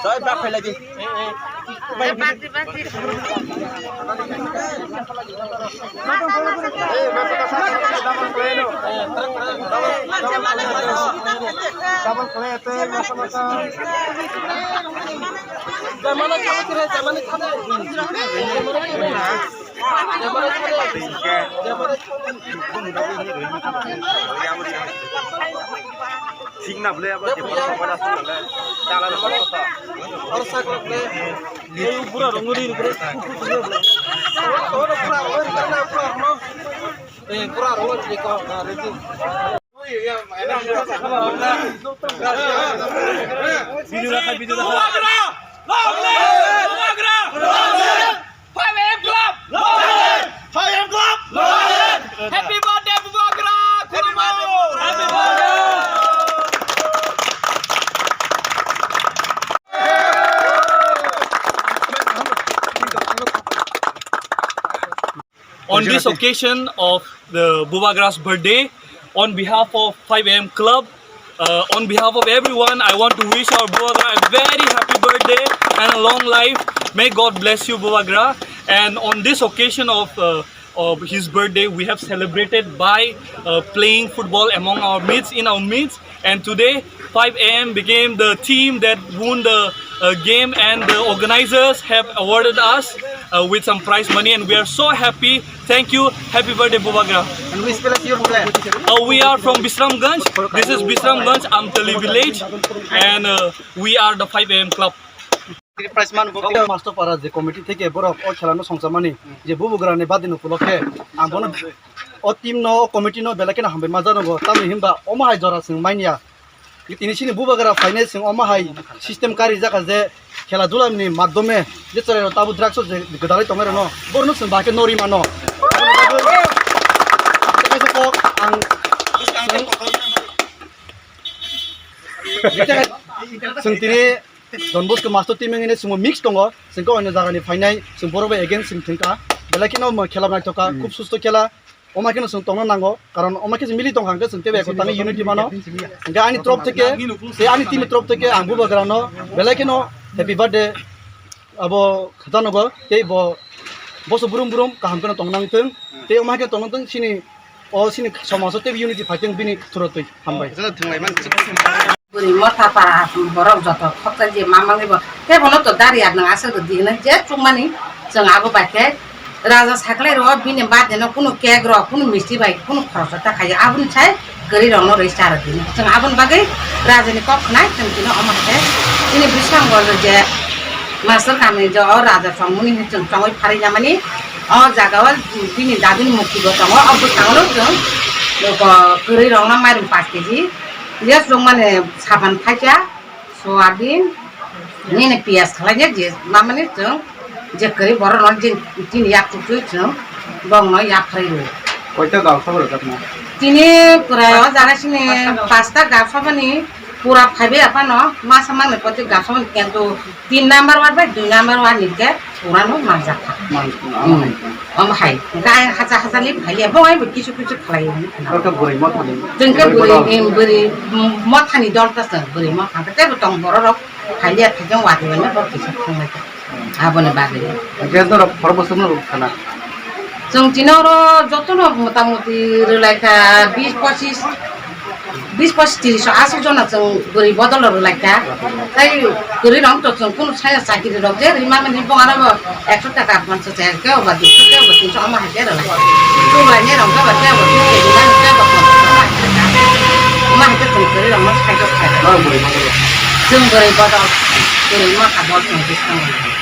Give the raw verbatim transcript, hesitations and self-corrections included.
Jai bak khailai di. Video rakhai, video rakhai. Bubagra! Long live! Bubagra! Long live! Five A M Club! Long live! Five A M Club! Long live! Happy birthday, Bubagra! Happy birthday, Bubagra! Happy birthday! On this occasion of the Bubagra's birthday, on behalf of five A M Club, uh, on behalf of everyone, I want to wish our Bubagra a very happy birthday and a long life. May God bless you, Bubagra. And on this occasion of, uh, of his birthday, we have celebrated by, uh, playing football among our midst, in our midst. And today, five A M became the team that won the, uh, game, and the organizers have awarded us, uh, with some prize money, and we are so happy. Thank you. Happy birthday, Bubagra. And which village you from? Uh, we are from Bisramganj. This is Bisramganj, Amtali village, and, uh, we are the five A M club. Master para je committee theke borok o khela no songchamani je Bubagra ni birthday ni upolokhe ang bono o team no, o committee no belai kheno hambai ma janogo, tamni hinba omo hai jora chwng manya. Tini chini Bubagra phainai chwng omo hai system kari jaka je khela dula ni madhyome je chwrai rok tabuk drugs o je gwdalai tongnai rok no, borno chwng bahai khe nori mano. Kaisa kok ang chwng tini Don Bosco Master team wngwi chwngbo mix tongo, chwng khe oino jagani phainai, chwng borok bai against chwng thwngkha, belai kheno omo khela naithokkha, khub susto khela, omo kheno chwng tongna nango, karon omo khe chwng mili tongkha hwnkhe chwng teibo ekotani unity mano, hwnkhe ani torop theke, tei ani team ni torop theke ang Bubagrano belai kheno happy birthday abo khajanogo, tei bo boso brum brum kaham kheno tongna nangthwng, tei omo hai kheno tongna nangthwng chini O sini somajo tei unity phaiteng bini thurotwi hambai. Bwrwi motha para borok joto khoksa je mamangni bo tei bono to dari ar nang aswk di hinwi je chukmani chwng abo bai khe raja saklai ro bini birthday no kunu cake ro kunu misti bai kunu khoroksa ta khaiya aboni sai kwrwi rok no rwi cha rw di chwng aboni bagwi raja ni kok khnai chwng tino omo khe chini bwskango je master kami je o raja chongmani hinwi chwng chongwi pharwi ya mani. O jaga o bini dadini mukti bo tongo, o bwskango chwng kwrwi rokno mairum pash keji, yes rok mane sapan phaikya, soyabin, nini piyaj khlainai je mamani chwng je kwrwi borok no je chini yak chuktwi chwng bongno yak pharwi rwo. Koita gal sabra jakna? Tini pura o jaga sini pasta gal sabani pura phaibai aphano masa mangni poti gal sabani kintu Tin number ward bai dui number ward ni khe pura no manjak kha. Mang-, Hmm. Omo hai, gai hacha hacha ni phai ya, bo ai bo kisu kisu khlai ya. Oro khe bwrwi mothani. Chwng khe bwrwi bwrwi, bodol. Em, bwrwi, mm, mothani dol ta chwng, bwrwi motha khe tebo tong borok rok phai ya, thajong wadi bai no borok kisa thang lai kha. Aboni bagwi. Hwnkhe norok khorokbo swngno rwkha na? Chwng tini oro jotono motamuti rwlai kha bis pochis. Bis pochis tiris aswk jona chwng bwrwi bodol rwlai kha. Tei kwrwi rok to chwng kunu saya chakiri rok je rwima mani bong aro bo ekso taka ponchas taka khe oba duiso khe oba tinso omo hai khe rwlai. Chwng lai ne rok ba khe oba tinso rwma hai khe oba ponchas omo hai khe rwlai. Omo hai khe chwng kwrwi rok no sai khe sai. Chwng bwrwi bodol kwrwi ma kha bol chwng bwskango.